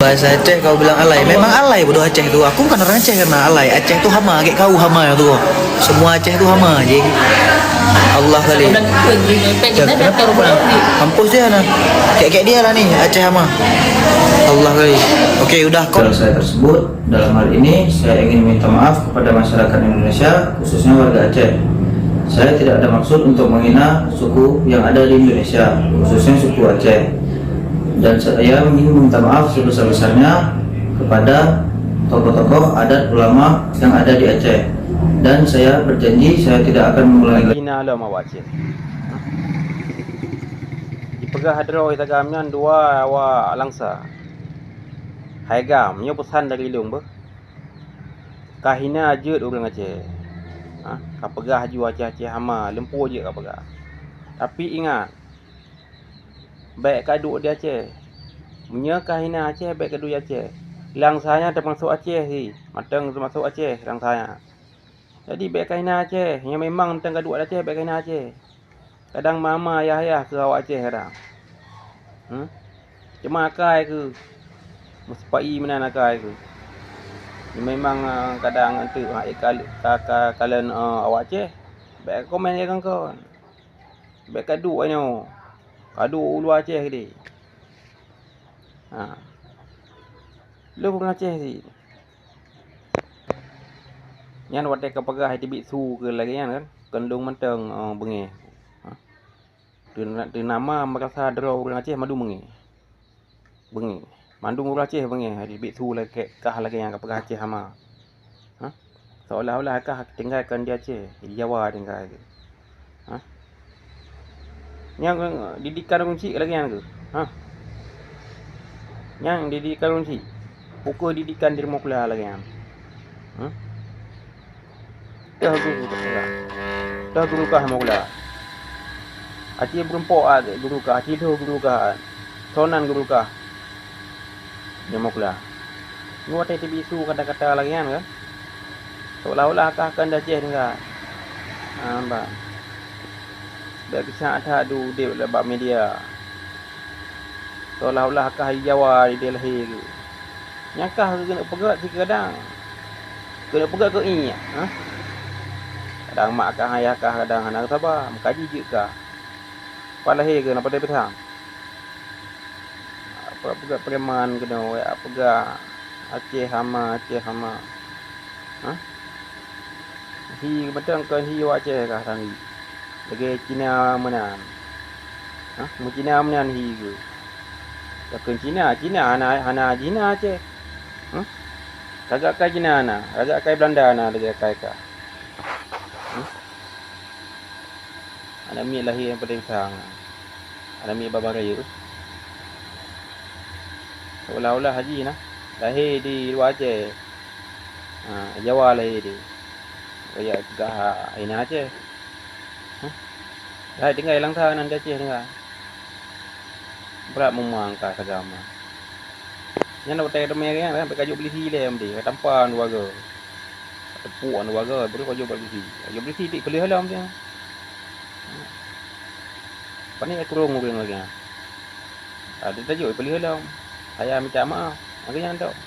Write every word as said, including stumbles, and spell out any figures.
Bahasa Aceh kau bilang alai. Memang alai bodoh Aceh tu. Aku bukan orang Aceh karena alai. Aceh tu hama, kayak kau hama tu. Semua Aceh tu hama je. Allah kali. Kampus dia lah ni. Kayak-kayak dia lah ni, Aceh hama. Allah kali. Oke, udah kau. Kalau saya tersebut, dalam hal ini saya ingin minta maaf kepada masyarakat Indonesia, khususnya warga Aceh. Saya tidak ada maksud untuk menghina suku yang ada di Indonesia, khususnya suku Aceh. Dan saya ingin meminta maaf sebesar-besarnya kepada tokoh-tokoh adat ulama yang ada di Aceh. Dan saya berjanji saya tidak akan mengulangi lagi. Hina lom awak Aceh. Jipeugah droe tagam nyan dua awak langsa. Hai gam, nyoe peusan dari lôn beuh. Ka hina jeuet ureuëng Aceh. Ha? Ka peugah ju Aceh-Aceh hama, lumpoe jeuet ka peugah. Tapi ingat, bék ka duek di Aceh. Meunyoe ka hina Aceh, bék ka duek di Aceh. Langsa nyan teumasok Aceh hi, mantong teumasok Aceh langsa nyan. Jadi bék ka hina Aceh, nyang memang mantong ka duek di Aceh, bék ka hina Aceh. Kadang mama ayah-ayah keu awak Aceh kadang. Hmm? Cuma akai keuh, meusipai meunan akai keuh. Memang, ah, kadang enteuk, ah, ka, ka, ka kalon, ah, awak Aceh, bék ka komen lagée ngon kon. Bék ka duek nyoe. Ka duek u luwa Aceh deh. Ha. Lôn ureuëng Aceh sit. Nyan watée ka peugah teubiet su keu lagée nyan kan, keuneulheueng mantong, oh, beungéh. Ha. Teuna-, teunama meurasa droe ureuëng Aceh mandum beungéh. Beungéh. Mandum ureuëng Aceh beungéh, teubiet su lagée kah lagée nyang ka peugah Aceh hama. Ha? Seolah-olah kah tinggai kon di Aceh, di Jawa tinggai. Ha? Nyang, eh, didikan ureuëng chik lagée nyan keuh. Ha? Nyang didikan ureuëng chik. Pukon didikan di rumoh kula lagée nyan. Ha? Toh guru kah. Toh guru kah rumoh kula. Aci beureumpok guru kah, aci dhoh guru kah. Sonan guru kah. Di rumoh kula. Nyoe watée teubiet su kata-kata lagée nyan kan. Seolah-olah kah kon di Aceh tinggai. Ha, bah. Bék kisah that udeb bak media. Seolah-olah kah di Jawa di lahé keuh. Nyang kah keuneuk peugét sikadang. Keuneuk peugét keu ié, ha? Kadang mak kah, ayah kah kadang hana saba, meukaji jeuet kah. Pat lahé keuh na padé pisang. Apa peugah preman keunoe, ya peugah Aceh hama, Aceh hama. Ha? Hi mantong kon hi awak Aceh kah tadi. Lagée Cina meunan. Ha? Meucina meunan hi keuh. Takheun Cina, Cina hana, hana Cina Aceh. Ha? Lagak kai Cina na, lagak kai Belanda na lagée kai kah. Ha? Aneuk miet lahé nyang paléng sang. Aneuk miet babah rayeuk. Seolah-olah haji na. Lahé di luwa Aceh. Ha, Jawa lahé di. Rayeuk peugah hina Aceh. Hah? Hai tinggai langsa nan di Aceh tinggai. Brat meumang ka sagama. Nyan watée teumé nyan, bèk ka jok polisi lé, ka tampa dua go. Teupuek anu warga, baru ka jok polisi. Ka jok polisi, dik peuleueh lom dia. Pane kurong ureueng lagèe nyan. Ah, dik tajok peuleueh lom. Saya minta maaf. Lagèe nyan tok.